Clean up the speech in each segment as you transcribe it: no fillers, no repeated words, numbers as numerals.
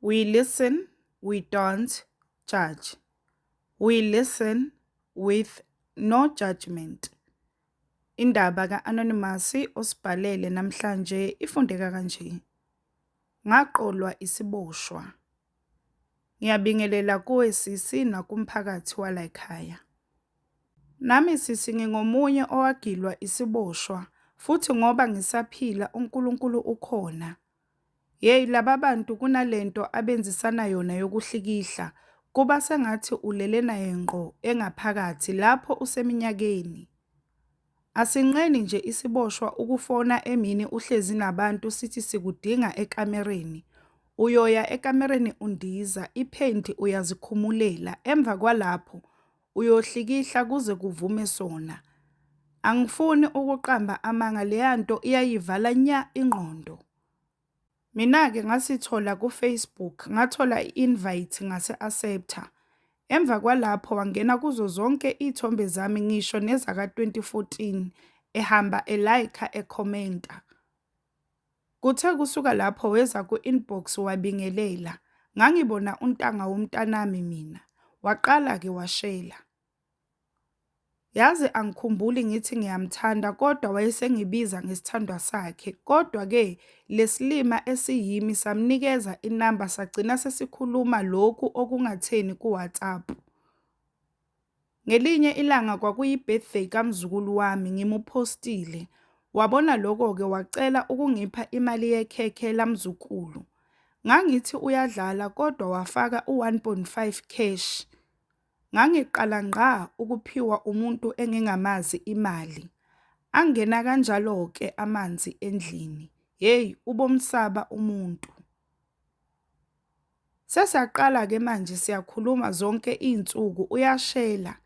We listen, we don't judge. We listen with no judgment. Indaba ka-Anonymous osibhalele namhlanje ifundeka kanje. Ngaqolwa isiboshwa. Ngiyabingelela kuwe sisi nakumphakathi walayikhaya. Nami sisi ngingomunye owagilwa isiboshwa futhi ngoba ngisaphila uNkulunkulu ukhona. Yeyi laba bantu kunalento abenzisana yona yokuhlikihla, kuba sengathi ulele naye ngqo engaphakathi lapho useminyakeni. Asinqeni nje isiboshwa ukufona emini uhlezi nabantu sithi sikudinga ekamereni. Uyoya ekamereni undiza, iphenti uyazikhumulela, emva kwalapho uyohlikihla kuze kuvume sona. Angifuni ukuqamba amanga leya nto iyayivala nya ingqondo. Mina-ke ngasithola ku-Facebook, ngathola i-invite ngase-accept-a. Emva kwalapho wangena kuzo zonke iy'thombe zami ngisho nezaka-2014, ehamba elayikha ekhomenta. Kuthe kusuka lapho weza ku-inbox wabingelela. Ngangibona untanga womntanami mina. Waqala-ke washela. Yazi angikhumbuli ngithi ngiyamthanda kodwa wayesengibiza ngesithandwa sakhe. Kodwa-ke lesilima esiyimi samnikeza inamba sagcina sesikhuluma lokhu okungatheni ku-WhatsApp. Ngelinye ilanga kwakuyi-birthday kamzukulu wami ngimuphostile. Wabona lokho-ke wacela ukungipha imali yekhekhe lamzukulu. Ngangithi uyadlala kodwa wafaka u-1.5 cash. Ngangiqala ngqa ukuphiwa umuntu engingamazi imali. Angena kanjalo-ke amanzi endlini. Hheyi ubomsaba umuntu. Sesiyaqala-ke manje siyakhuluma zonke iy'nsuku uyashela.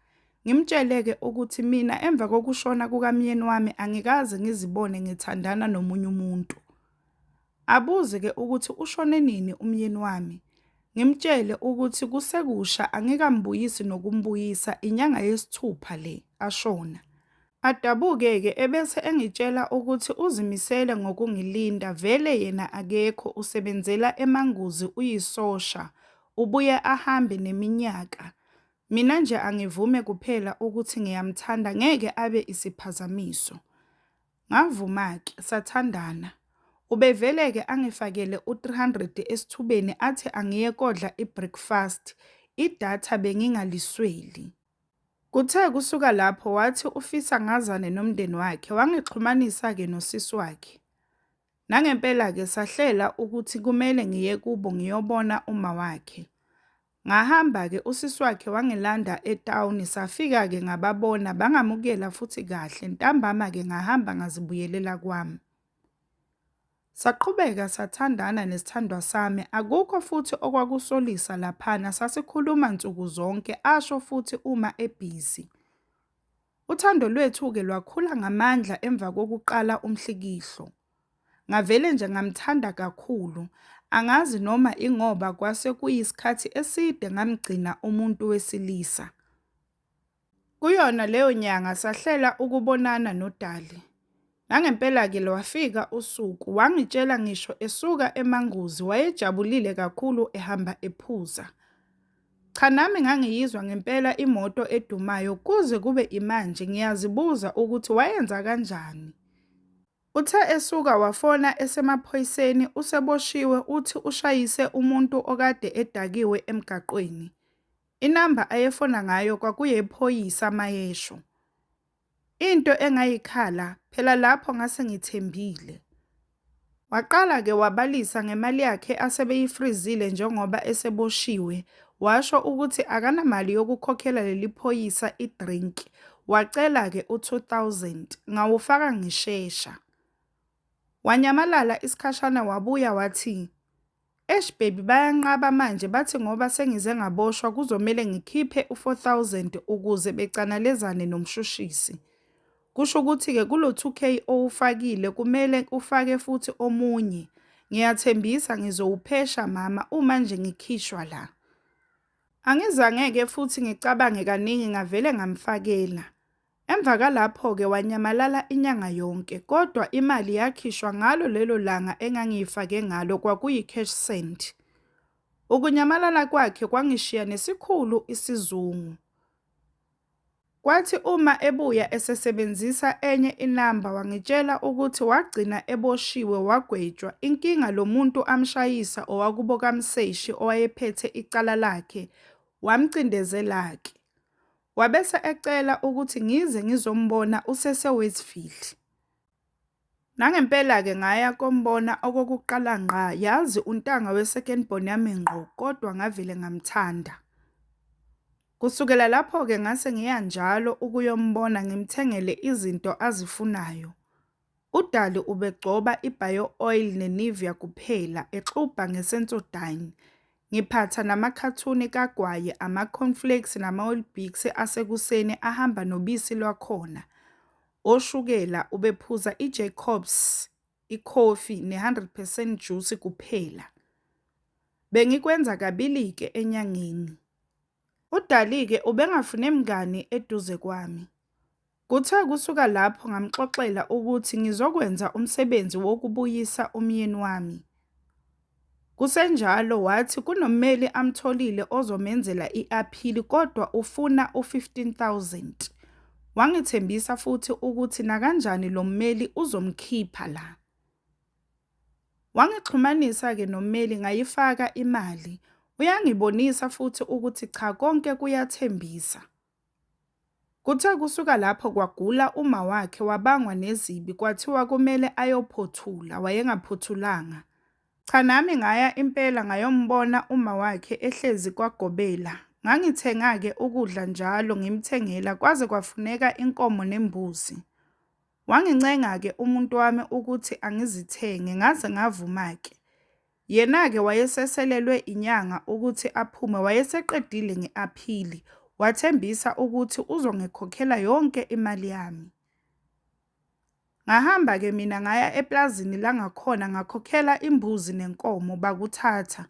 Ngimtshele-ke ukuthi mina emva kokushona kukamyeni wami angikaze ngizibone ngithandana nomunye umuntu. Abuze-ke ukuthi ushone nini umyeni wami. Ngimtshele ukuthi kusekusha angikambuyisi nokumbuyisa inyanga yesithupha le ashona. Adabuke-ke ebese engitshela ukuthi uzimisele ngokungilinda vele yena akekho usebenzela eManguzi uyisosha ubuye ahambe neminyaka. Mina nje angivume kuphela ukuthi ngiyamthanda ngeke abe isiphazamiso. Ngavuma-ke sathandana. Ubevele-ke angifakele u-300 esithubeni athi angiye kodla i-breakfast, idatha bengingalisweli. Kuthe kusuka lapho wathi ufisa ngazane nomndeni wakhe, wangixhumanisa-ke nosisi wakhe. Nangempela-ke sahlela ukuthi kumele ngiye kubo ngiyobona uma wakhe. Ngahamba-ke usisi wakhe wangilanda etawuni safika-ke ngababona bangamukela futhi kahle ntambama-ke ngahamba ngazibuyelela kwami. Saqhubeka sathandana nesithandwa sami akukho futhi okwakusolisa laphana sasikhuluma nsuku zonke asho futhi uma ebhizi. Uthando lwethu-ke lwakhula ngamandla emva kokuqala umhlikihlo. Ngavele nje ngamthanda kakhulu, angazi noma ingoba kwase kuyisikhathi eside ngamgcina umuntu wesilisa. Kuyona leyo nyanga sahlela ukubonana noDali. Nangempela-ke lwafika usuku, wangitshela ngisho esuka eManguzi wayejabulile kakhulu ehamba ephuza. Cha nami ngangiyizwa ngempela imoto edumayo kuze kube imanje ngiyazibuza ukuthi wayenza kanjani. Uthe esuka wafona esemaphoyiseni useboshiwe uthi ushayise umuntu okade edakiwe emgaqweni. Inamba ayefona ngayo kwakuyephoyisa mayesho. Into engayikhala phela lapho ngase ngithembile. Waqala-ke wabalisa ngemali yakhe asebeyifrizile njengoba eseboshiwe, washo ukuthi akanamali yokukhokhela leli phoyisa i-drink. Wacela-ke u-2000, ngawufaka ngishesha. Wanyamalala isikhashana wabuya wathi, Eish baby bayanqaba manje bathi ngoba sengize ngaboshwa kuzomele ngikhiphe u-4000 ukuze becanalezane nomshushisi. Kusho ukuthi-ke kulo 2K owufakile kumele ufake futhi omunye. Ngiyathembisa ngizowuphesha mama uma nje ngikhishwa la. Angizange-ke futhi ngicabange kaningi ngavele ngamfakela. Emva kalapho-ke wanyamalala inyanga yonke kodwa imali yakhishwa ngalo lelo langa engangiyifake ngalo kwakuyi-cash send. Ukunyamalala kwakhe kwangishiya nesikhulu isizungu. Kwathi uma ebuya esesebenzisa enye inamba wangitshela ukuthi wagcina eboshiwe wagwetshwa, inkinga lo muntu amshayisa owakubo kamseshi owayephethe icala lakhe, wamcindezela-ke. Wabese ecela ukuthi ngize ngizombona useseWestville. Nangempela-ke ngaya kombona okokuqala ngqa, yazi untanga we-second born yami ngqo kodwa ngavele ngamthanda. Kusukela lapho-ke ngase ngiya njalo ukuyombona ngimthengele izinto azifunayo. UDali ubegcoba i-Bio Oil ne-Nivea kuphela, exubha nge-Sensodyne. Ngiphatha namakhathuni kagwayi, ama-cornflakes nama-Weetbix asekuseni ahamba nobisi lwakhona. Oshukela ubephuza i-Jacobs, ikhofi ne-100 percent juice kuphela. Bengikwenza kabili-ke enyangeni. UDali-ke ubengafune mngani eduze kwami. Kuthe kusuka lapho ngamxoxela ukuthi ngizokwenza umsebenzi wokubuyisa umyeni wami. Kusenjalo wathi kunommeli amtholile ozomenzela i-aphili kodwa ufuna u-15 000. Wangithembisa futhi ukuthi nakanjani lo mmeli uzomkhipha la. Wangixhumanisa-ke nommeli ngayifaka imali. Uyangibonisa futhi ukuthi cha konke kuyathembisa. Kuthe kusuka lapho kwagula umawakhe wabangwa nezibi kwathiwa kumele ayophothula, wayengaphothulanga. Cha nami ngaya impela ngayombona umawakhe ehlezi kwagobela. Ngangithenga-ke ukudla njalo ngimthengela kwaze kwafuneka inkomo nembuzi. Wangincenga-ke umuntu wami ukuthi angizithenge ngaze ngavuma-ke. Yena-ke wayeseselelwe inyanga ukuthi aphume wayeseqedile nge-aphili, wathembisa ukuthi uzongikhokhela yonke imali yami. Ngahamba-ke mina ngaya eplazini langakhona ngakhokhela imbuzi nenkomo bakuthatha.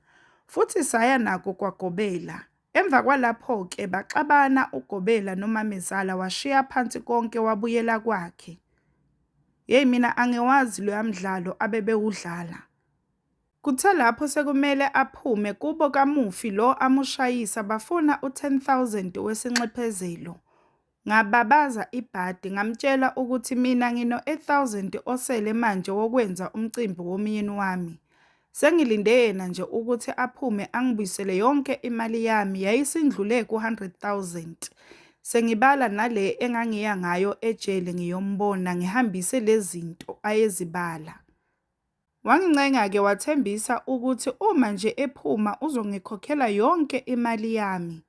Futhi saya nako kwagobela. Emva kwalapho-ke baxabana ugobela nomamezala washiya phansi konke wabuyela kwakhe. Yeyi mina angiwazi loya mdlalo abebewudlala. Kuthe lapho sekumele aphume kubo kamufi lo amushayisa bafuna u-10 000 wesinxephezelo. Ngababaza ibhadi ngamtshela ukuthi mina ngino-8 000 osele manje wokwenza umcimbi womyeni wami. Sengilinde yena nje ukuthi aphume angibuyisele yonke imali yami yayisindlule ku-100 000. Sengibala nale engangiya ngayo ejele ngiyombona ngihambise lezi zinto ayezibala. Wangincenga-ke wathembisa ukuthi uma nje ephuma uzongikhokhela yonke imali yami.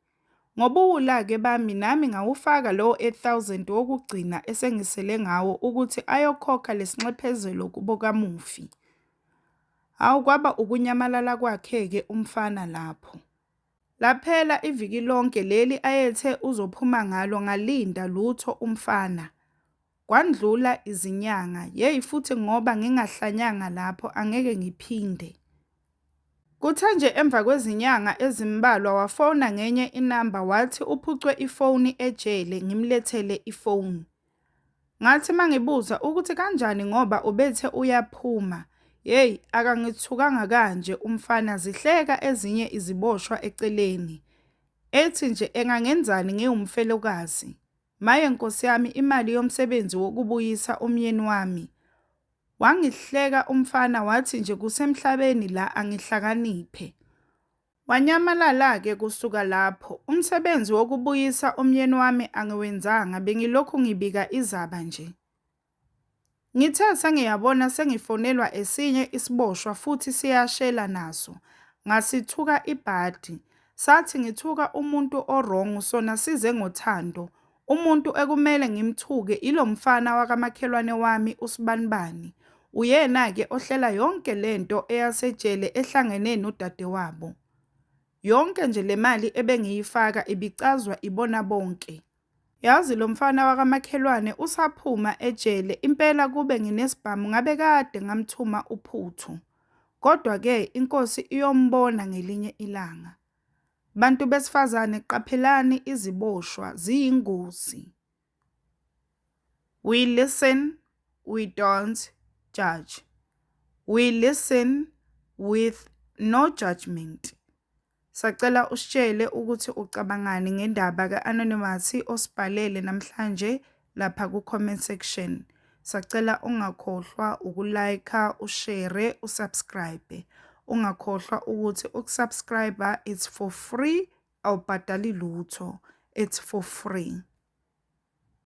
Ngobuwula-ke bami nami ngawufaka lowo 8000 wokugcina esengisele ngawo ukuthi ayokhokha lesinxephezelo kubo kamufi. Hawu kwaba ukunyamalala kwakhe-ke umfana lapho. Laphela iviki lonke leli ayethe uzophuma ngalo ngalinda lutho umfana. Kwandlula izinyanga, yeyi futhi ngoba ngingahlanyanga lapho angeke ngiphinde. Kuthe nje emva kwezinyanga ezimbalwa wafona ngenye inamba wathi uphucwe ifoni ejele ngimlethele ifoni. Ngathi mangibuza ukuthi kanjani ngoba ubethe uyaphuma, yeyi akangithukanga kanje umfana zihleka ezinye iziboshwa eceleni. Ethi nje engangenzani ngiwumfelokazi. Maye nkosi yami imali yomsebenzi wokubuyisa umyeni wami. Wangihleka umfana wathi nje kusemhlabeni la angihlakaniphe. Wanyamalala-ke kusuka lapho. Umsebenzi wokubuyisa umyeni wami angiwenzanga bengilokhu ngibika izaba nje. Ngithe sengiyabona sengifonelwa esinye isiboshwa futhi siyashela naso. Ngasithuka ibhadi. Sathi ngithuka umuntu o-wrong sona size ngothando. Umuntu ekumele ngimthuke ilo mfana wakamakhelwane wami uSibanibani. Uyena-ke ohlela yonke lento eyasejele ehlangene nodadewabo. Yonke nje le mali ebengiyifaka ibicazwa ibona bonke. Yazi lo mfana wakamakhelwane usaphuma ejele impela kube nginesibhamu ngabe kade ngamthuma uphuthu. Kodwa-ke inkosi iyombona ngelinye ilanga. Bantu besifazane qaphelani iziboshwa ziyingozi. We listen, we don't judge. We listen with no judgment. Sacela usitshele ukuthi ucabangani ngendaba ka-Anonymous osibhalele namhlanje lapha ku-comment section. Sacela ungakhohlwa uku-like, ushare, usubscribe. Ungakhohlwa ukuthi ukusubscribe it's for free, awubhadali lutho. It's for free.